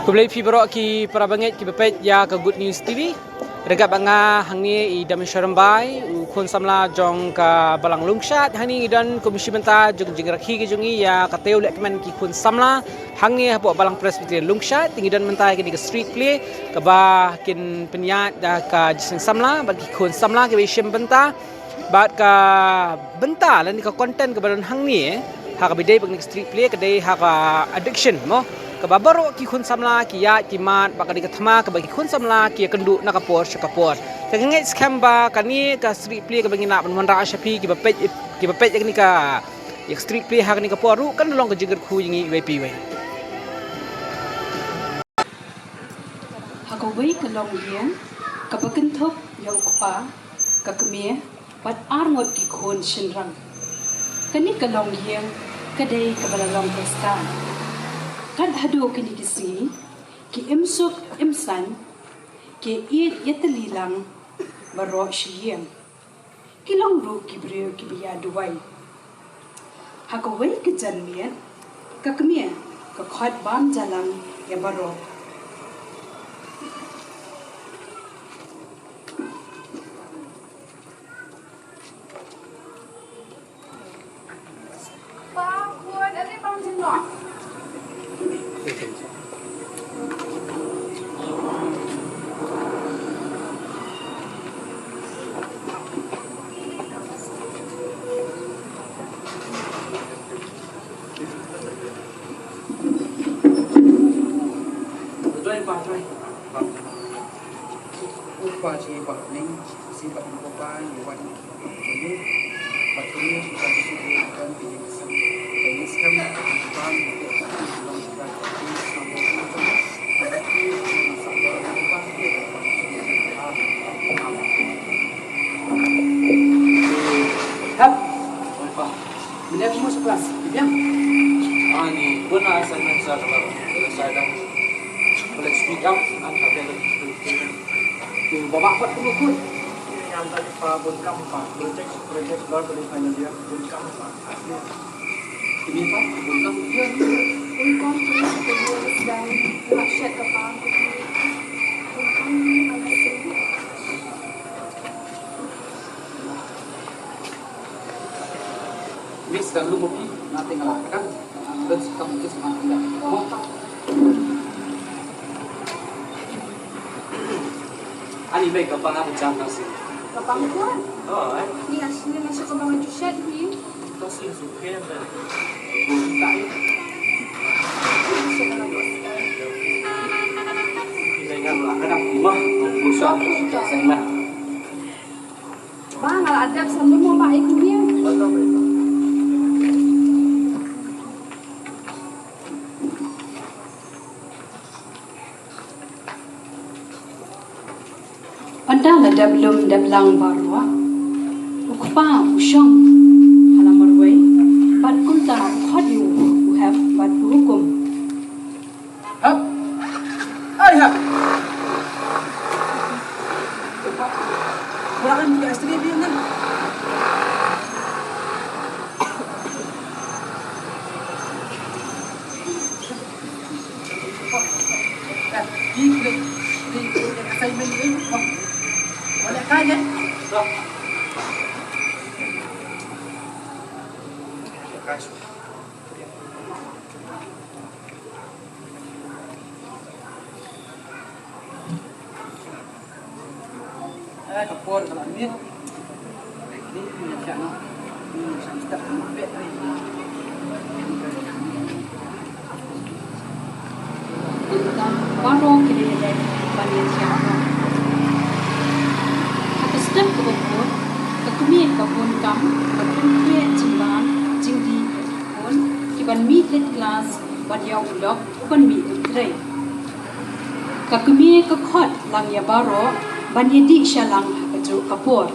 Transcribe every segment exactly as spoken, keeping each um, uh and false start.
Khublei phi baroh ki para bangeit kiba peit ïa ka Good News T V. Ryngkat bad nga hangne i Damisha Rymbai, u khun samla jong ka Balang Lungshad. Hangne ngi don kum shi bynta jong ka jingrakhe ka jong ngi ïa ka taïew lehkmen ki khun samla hangne hapoh Balang Presbyterian Lungshad. Te ngi don mynta ïa kane ka street play kaba kin pynïaid da ka Jiseng Samla bad ki khun samla kiba shim bynta. Bad ka bynta lane ka content kaba don hangne, ha kaba dei bad ka street play ka dei ha ka addiction mo. Kaba baroh ki khun samla ki ïaid ki mad bad ka dei ka thma kaba ki khun samla ki ïakynduh na ka por sha ka por. Te nga ngeit skhem ba kane ka street play kaba ngi lah ban wanrah sha phi kiba peit, kiba peit ïa kane ka, ïa ka street play ha kane ka por ruh kan long ka jingkyrkhu ïa ngi iwei pa iwei. Ha kawei ka longïing kaba kynthup ïa u kpa, ka kmie bad ar ngut ki khun shynrang. Kane ka longïing ka dei kaba la long Khristan. Kat haduh kine ki sngi ki im suk im saiñ, ki ïeit ïatylli lang baroh shi ïing. Ki long ruh ki briew kiba ïa duwai. Ha kawei ka janmiet ka kmie ka khot bam jalang ïa baroh. Hap. Oi, pa. Mene kamu sekelas? Biang. Ani, pun assignment sa kalau saya dah boleh speak up, an tak ada. Tu, bawa kot tu kot. Yang tadi pa bun kam pa, project, project luar dari final year bun kam pa. Ini pa bun kam dia. Bun kam tu, bun kam. Miss kan lu mopi, nanti ngelak kan. Terus kamu kes mati dah. Ani baik apa nak bicara sih? Gampang kuat. Oh, eh. Ni asli masuk ke bawah jusyat ni. Kau sih suka yang tadi. Bukan. Kita ingat lah, kadang rumah, susah, susah, saya mah. Ba nga la dep sa lum ba i kumne. Ynda la dep lum dep lang baroh, u kpa u shong ha la marwei bad kumta u khot ïa u hep bad u hukum. Hap. Ai hap. Kurang ni ka istri dia ni. Eh, ni, ni, ni, assignment ni. Boleh kan ya? Dah. Kumta baroh ki la ïaleh ban ïa shah noh. Ha ka step kaba bud, ka kmie ka bun kam, ka bun kmie jingbam jingdih ïa ki khun ki ban mih leit klas bad ïa u lok u ban mih leit trei. Ka kmie ka khot lang ïa baroh ban ïa dih sha lang ha kajuh ka por.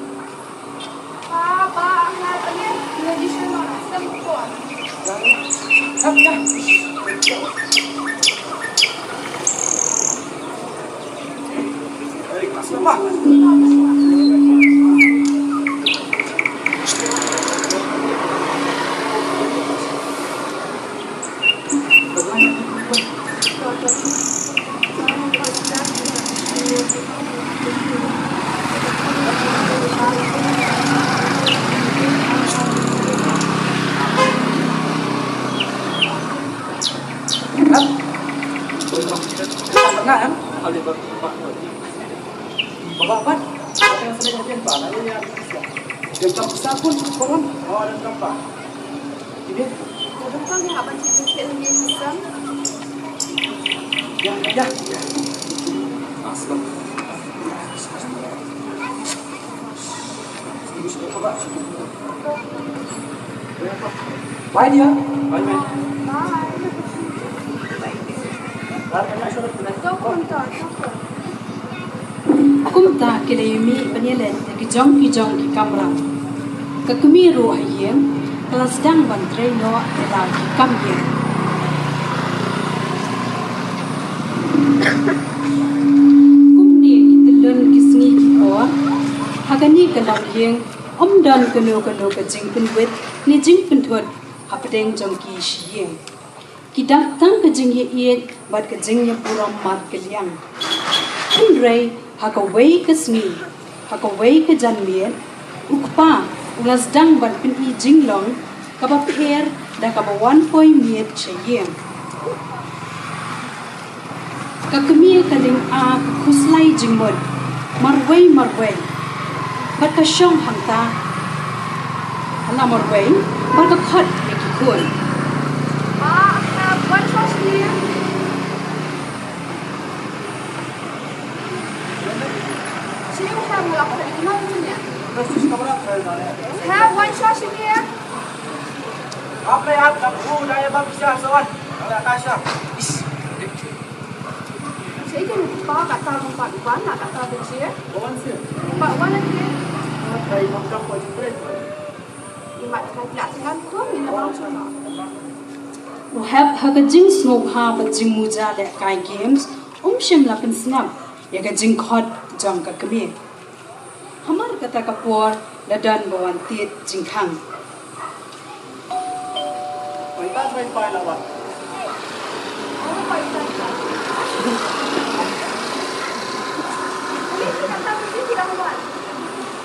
Bye, dear. Bye, bye. Kumta ki la ïa mih ban ïaleit na ki jong ki jong ki kamra. Ka kmie ruh ha ïing ka la sdang ban trei noh ïa la ki kam ïing. Kumne ki tylli ki sngi ki por, ha kane ka longïing ym don kano kano ka jingpynwit ne jingpynthut hapdeng jong ki shi ïing. Ki dap tang ka jingïaieit bad ka jingïaburom markylliang. Hynrei ha kawei ka sngi, ha kawei ka janmiet, u kpa u la sdang ban pyni jinglong kaba pher da kaba wan poi miet sha ïing. Ka kmie ka dang ai ka khuslai jingmut marwei marwei bad ka shong hangta ha la marwei bad ka khot ïa ki khun. U Hep ha ka jingsngewbha bad jingmuja lehkai games um shym la pynsngap ïa ka jingkhot jong ka kmie. Hamar kata ka por la don ba wan tied jingkhang.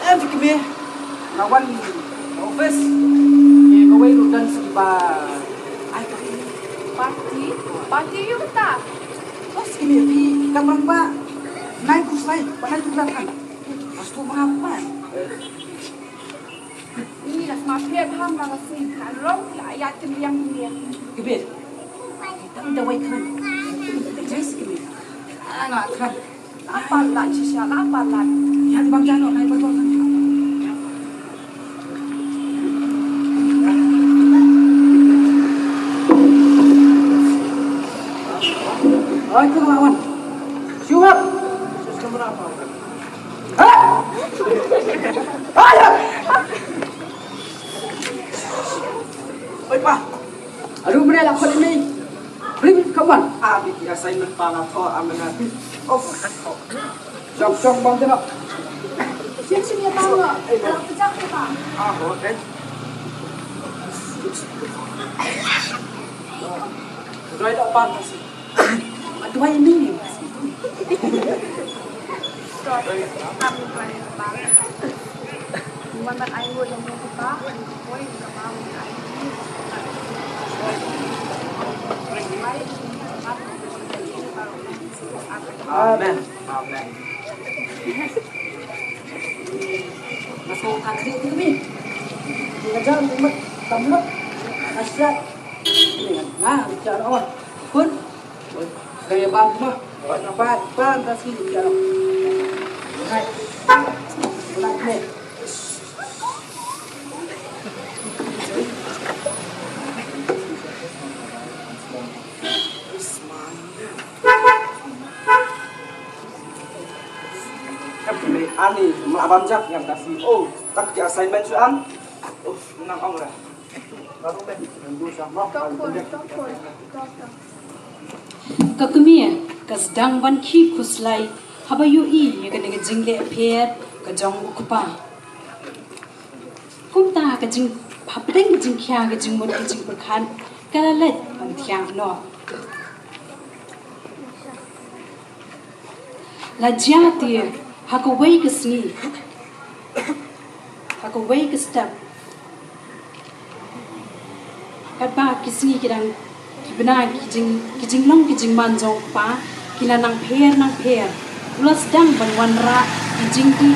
Em, ki kmie, nga wan office. Ki kawei ruh don sa ba ai party. Party ïa uta. Bos, ki kmie, phi ka bang ba nai kus lai, ba nai tu lang kan. Bos tu mengapa? Ni la sma pia bham la la sini kan rong la ayat kembiang ni. Kebit. Tang da wai kan. Jai si kebit. Ana kan. Apa la shisha la apa la. Ya di bang jano nai betul kan. Oi, tu lawan. Siap. Oi, pa. Aduh, mene la khot ini. Bring, come on. Ah, biki assignment pa nga tho amena. Oh. Jom, jom, bang jeno. Sini, sini, ya, bang. Eh, bang. Kejap, ya, bang. Ah, oh, eh. Doi da pan kasi. Doi ni. Amen. Amen. Mas ko ka kri tu ni. Ngajar ni mat tamlok. Asyat. Ni na bicara awak. Pun. Kaya bang mah. Pat pat pat tas ki bicara. Hai. Nak ni. Ani, ma abam jak ngam kasi. Oh, tak ki assignment su am. Oh, nang ong lah. Ka kmie ka sdang ban khih khuslai haba ïohi ïa kane ka jingleh pher ka jong u kpa. Kumta ha ka jing, hapdeng ka jingkhia ka jingmut ka jingpyrkhat ka la leit ban thiah noh. La jia te ha kawei ka sngi, ha kawei ka step. Katba ki sngi ki dang, ki bnai, ki jing, ki jinglong ki jingman jong u kpa ki la nang pher nang pher. U la sdang ban wanrah ki jingdih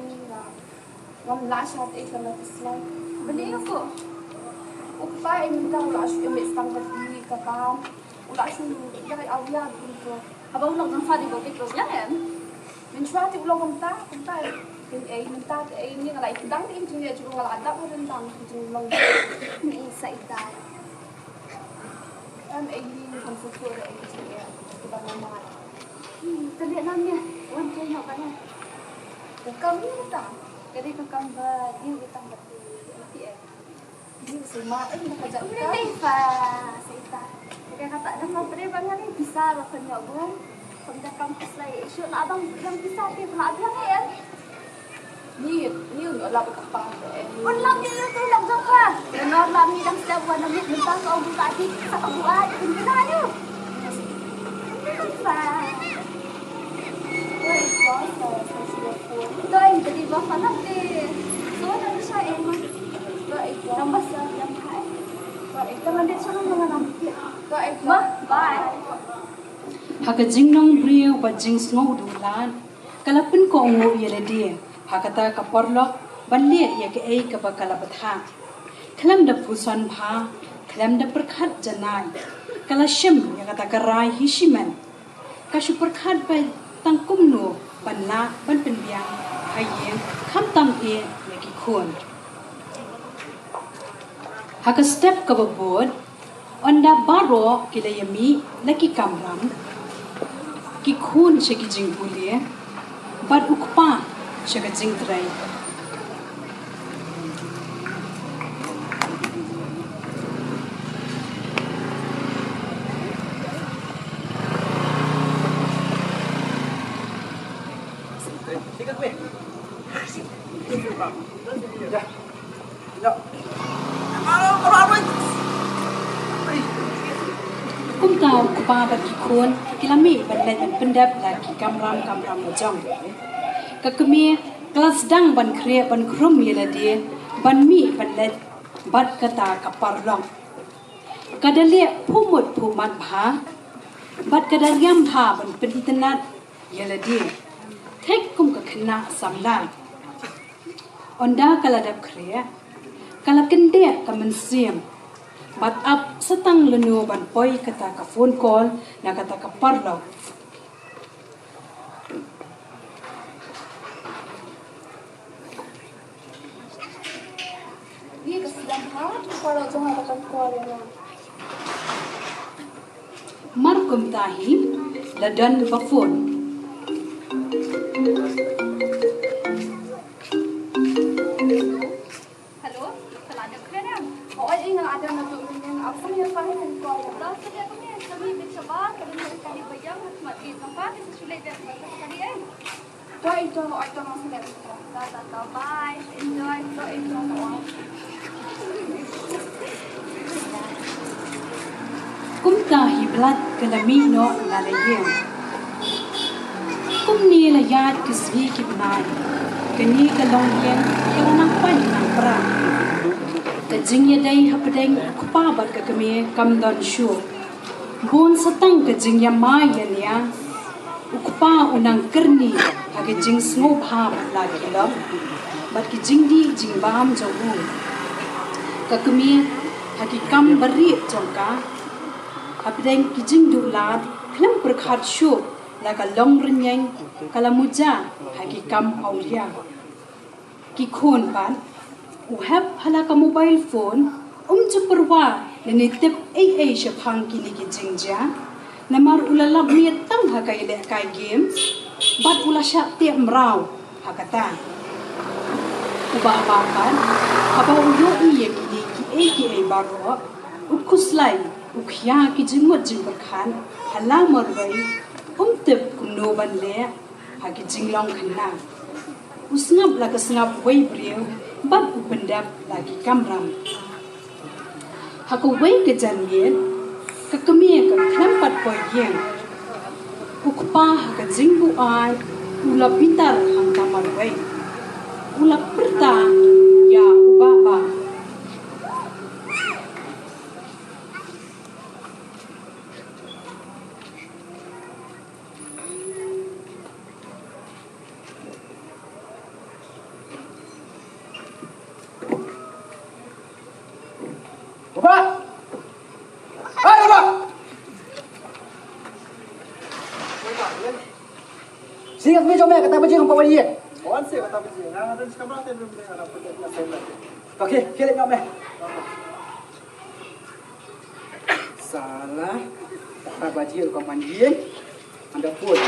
ïa nga. Ngam lah shah ei ka la ka slai. Balei ko? U kpa i mynta u la shu ïa mih stang ka ti ka kam. U Ba shu ïa ka awria kumto. Haba u long nang sa di bokit ko ïa em. Mynshwa te u long kumta, kumta. Kin ei mynta te ei ni nga la i dang te in jingïa jong nga la dap ha ryndang jong long. Ni sa ita. Em ei ni kan sukur ei jingïa. Ba nga ma. Hmm, te liat nam ïa. Wan te nyok ba ïa. Ka kam ni ta. Ka dei ka kam ba ni ka kam ba ti. Ti eh. Ni sima eh ni ka jaka. Ni pa sa ita. Ka kata da ka pre ba ngan ni pisa ba kan nyok bun. Kan da kam slai isu na abang yang pisa ti na abang eh. Ni ni un lap ka pa. Un lap ni tu lap jaka. Nor lap ni dang setiap wan ni tentang kau buka ti sa kau buat. Ni na ni. Ni pa. Ha ka jingnongbriew bad jingsngewduh lad, ka la pynkohnguh ïa lade ha kata ka paralok ban leh ïa kaei kaba ka la bthah. Khlem da pyrshang bha, khlem da pyrkhat janai, ka la shem ïa kata ka rai hi shimet. Ka shu pyrkhat beit tang kumno ban lah ban pynbiang ha ïing khamtam eh ïa ki khun. Ha ka step kaba bud, ynda baroh ki la ïa mih na ki kamram, ki khun sha ki jingpule, bad u kpa sha ka jingtrei. Kumta u kpa bad ki khun ki la mih ban leit ban pyndep la ki kamram kamram la jong. Ka kmie ka la sdang ban khreh ban khrum ïa lade ban mih ban leit bad kata ka paralok. Ka da leh phuh mut phuh mat bha bad ka da riam bha ban pynitynnad ïa lade. Thik kum ka khynnah samla. Ynda ka la dep khreh, ka la kyndeh ka mynsiem bad ap sa tang lano ban poi kata ka phone call na kata ka paralok. Mar kumta hi la don ba phone. Hello, ka la dep kren em? Hooid, ïa nga la dep na tu mynnin, ap sang ïa pang ïa ka call. Dah, sa ïa ka mih, sa mih bit shabar, ka dei ka dei ba ïa nga, mat bit nampak, sa shu leit bit ba ka dei em. Dah, ito, hooid, ito, nga sa leit bit. Dah, dah, dah, bye. Enjoy. Dah, ito, hooid. Kumta hi Blad ka la mih noh na la ïing. Kumne la ïaid ki sngi ki bnai. Kane ka longïing ka la nang pait nang pra. Ka jingïadei hapdeng u kpa bad ka kmie kam don shuh. Bun sa tang ka jingïamai ïania. U kpa u nang kyrni ha ki jingsngewbha bad la ki lok bad ki jingdih jingbam jong u. Ka kmie ha ki kam barieh jong ka. Hapdeng ki jingduh lad khlem pyrkhat shuh la ka long rynïeng ka la muja ha ki kam awria. Ki khun pat u hap ha la ka mobile phone, um ju pyrwa lane tip ei ei shaphang kine ki jingjia. Namar u la lap miet tang ha ka ïalehkai games bad u la shah teh mraw ha kata. U Bah Bah pat haba u ïohi ïa kine kiei kiei baroh u khuslai, u khia ki jingmut jingpyrkhat ha la marwei, um tip kumno ban leh ha ki jinglong khynnah. U sngap la ka sngap wei briew bad u pyndep la ki kamram. Ha kawei ka janmiet ka kmie ka khlem pat poi ïing. U kpa ha ka jingbuaid u la bitar hangta marwei. U la pyrta ïa u Bah Bah. Baba! Hai, Baba! Sngewbha jong me kata baje ruh ka wan ïa. Wan se kata baje. Nga nga don shi kamra te dum de nga put na sen. Okay, khie leit noh me. Sala, kata baje ruh ka man ïa. Anda put.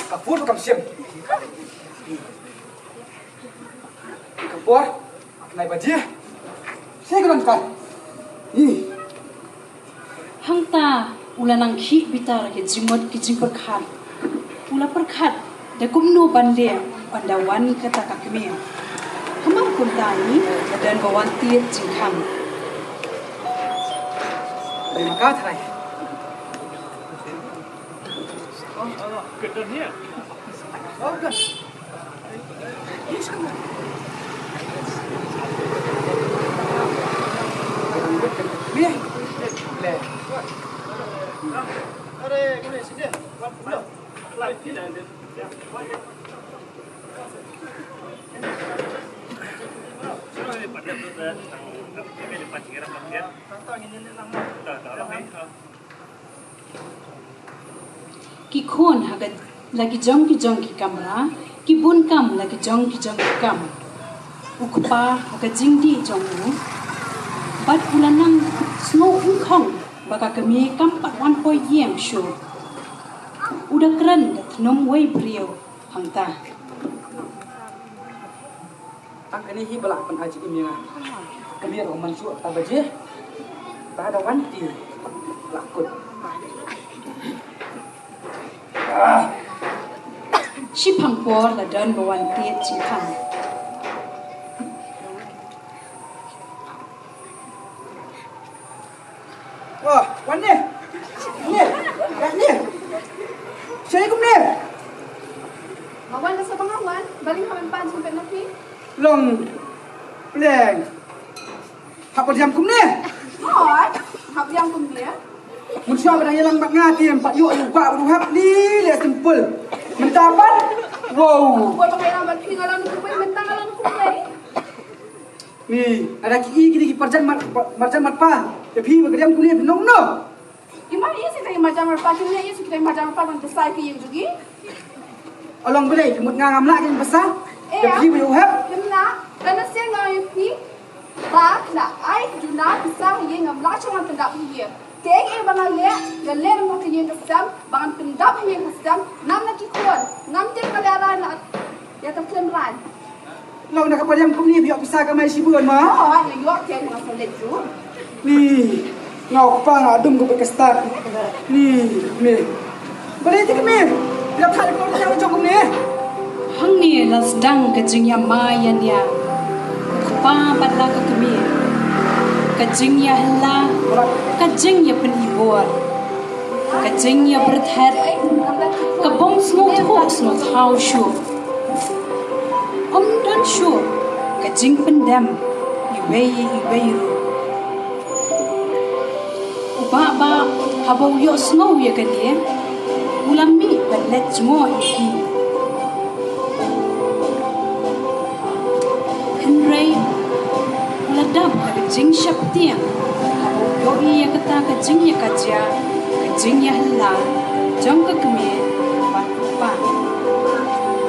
Ka phone kam shim. Ka por, nai baje. Shi ka nang ka. Ih. Hangta u la nang khih bitar ki jingmut ki jingpyrkhat. U la pyrkhat da kumno ban leh ynda wan kata ka kmie. Hamar kumta hi la don ba wan tied jingkhang. Dei ma ka trai. Ki khun ha ka, la ki jong ki jong ki kamra, ki bun kam la ki jong ki jong ki kam. U kpa ha ka jingdih jong u, bad u la nang sngew khongkhong ba ka kmie kam pat wan poi ïeng shuh. U da kren da thnum wei briew hangta. Tang kane hi ba lah pynhap jingim ïa nga. Kmie ruh man shuh ta baje. Ta da wan tied la kut. Shiphang por la don ba wan tied jingkhang. Oh, wan ne. Ne. Wan ne. Shai kumne. Ma wan da sa ba nga wan, baling ha ban pan sum pet na phi. Long. Pleng. Hap ba diam kumne. Hoi. Hap diam kumne. Mun sha ba dang ïalang bad nga tim pat ïoh ïoh ba ruh hap ni le simple. Mynta pat. Wow. Ko ba ngai lang bad phi nga lang kumne, mynta nga lang kumne. Ni, ada ki i kini ki marjan mat, marjan mat pa. Te phi ba ka diam kumne phi nong no. Ima i si tai marjan mat pa, kini i si tai marjan mat pa nang te sai ki ïeng jugi. Along bele, mut nga ngam lah ki pisa. Eh, te phi ba ïoh hep. Kim lah, kana sia nga ïoh phi. Ba, na ai juna pisa ïeng ngam lah chong ngan pyndap hi ïeng. Te eh ba nga leh, nga leh nang ka ïeng ka sem, ba ngan pyndap hi ïeng ka sem, nam na ki khun, ngam te ka leh ran na, ïa ka khlem ran. Nga na ka padiang kumne phi ïoh pisa kamai shibun ma. Oh, nga ïoh te nga sa leh tu. Ni, nga u kpa nga dum ko ka start. Ni, ni. Balei te kmie? Phi ïa thad ko ka jong kumne. Hangne la sdang ka jingïamai ïania. U kpa bad la ka kmie. Ka jingïahylla. Ka jingïapynibor. Ka jingïapyrthat. Ka bym sngewthuh sngewthaw shuh. Ym don shuh ka jingpyndem iwei ïa iwei ruh. U Bah Bah haba u ïohsngew ïa kane, u la mih ban leit jngoh ïa ki. Hynrei u la dap ha ka jingsheptieng haba u ïohi ïa kata ka jingïakajia, ka jingïahylla jong ka kmie bad u kpa.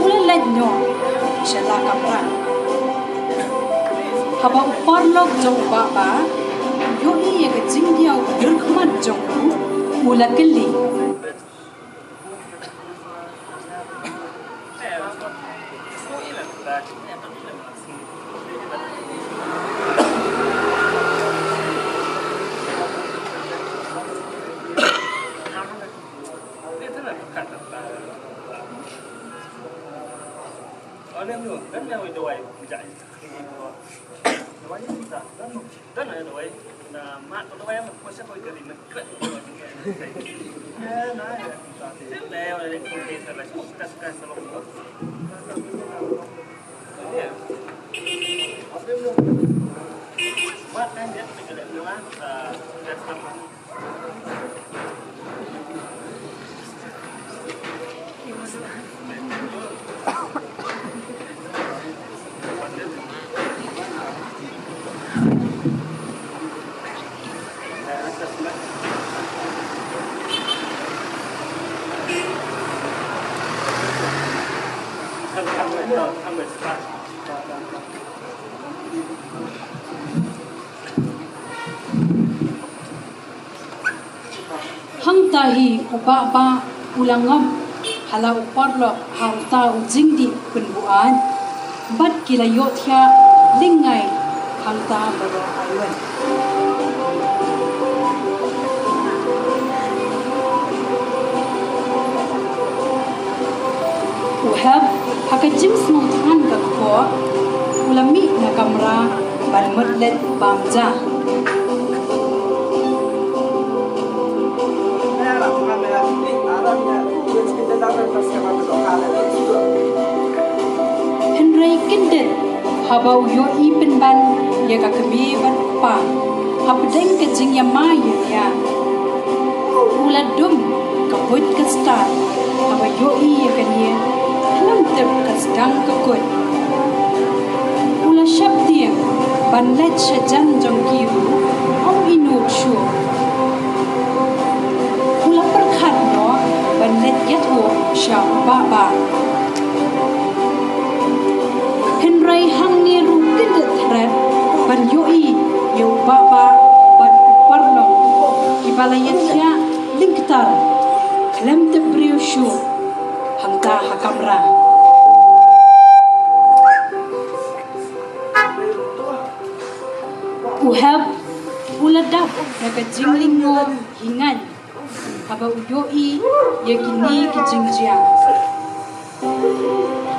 U la leit noh sha la kamra. Haba u paralok jong u Bah Bah u ïohi ïa ka jingdiaw durkhmat jong u, u la kylli. Hi u Bahbah u la ngop ha la u paralok ha uta u jingdih pynbuaid bad ki la ïohthiah lyngngai hangta baroh aïu. U Hep ha ka jingsngewthuh ka kpoh u la mih na kamra ban mut leit bam ja. Hynrei kyndit haba u ïohi pynban ïa ka kmie bad kpa hapdeng ka jingïamai ïania, u la dum ka buit ka stad haba ïohi ïa kane khlem tip ka sdang ka kut. U la sheptieng ban leit sha jan jong ki ruh ym iehnoh shuh. U la pyrkhat noh ban leit ïathuh sha u Bahbah. Hynrei hangne ruh kyndit thret ban ïohi ïa u Bahbah bad u paralok kiba la ïathiah lyngktar khlem tip briew shuh hangta ha kamra. U Hep u la dap da ka jinglyngngoh hi ngaiñ haba u ïohi ïa kine ki jingjia.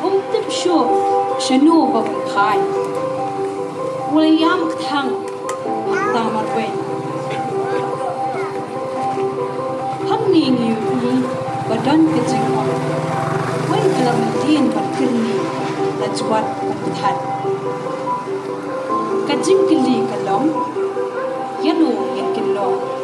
Um tip shuh shano ba un phai. U la ïam kthang hangta marwei. Hangne ngi ïohi ba don ka jingong. Wei ka la myntien ba kyrni la jwat ba pynthait. Ka jingkylli ka long, ïano ngin kynnoh?